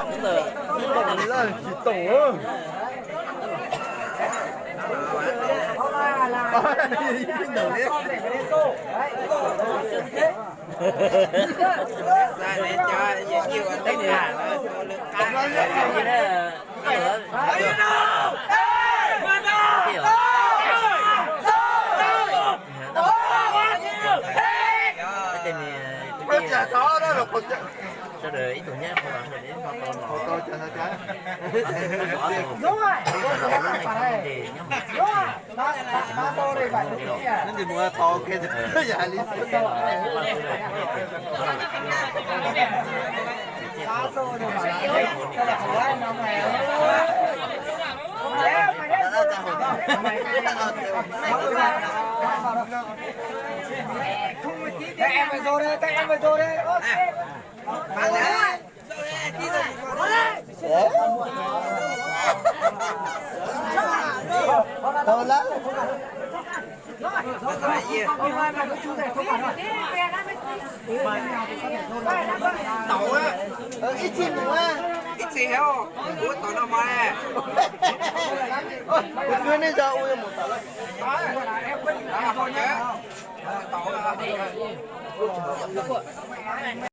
Tsis tau. Sawv daws ib tug nyab Tau lawm. Ib txhis mus, ib txhis, kuv twb nej zog ua mus tau lawm.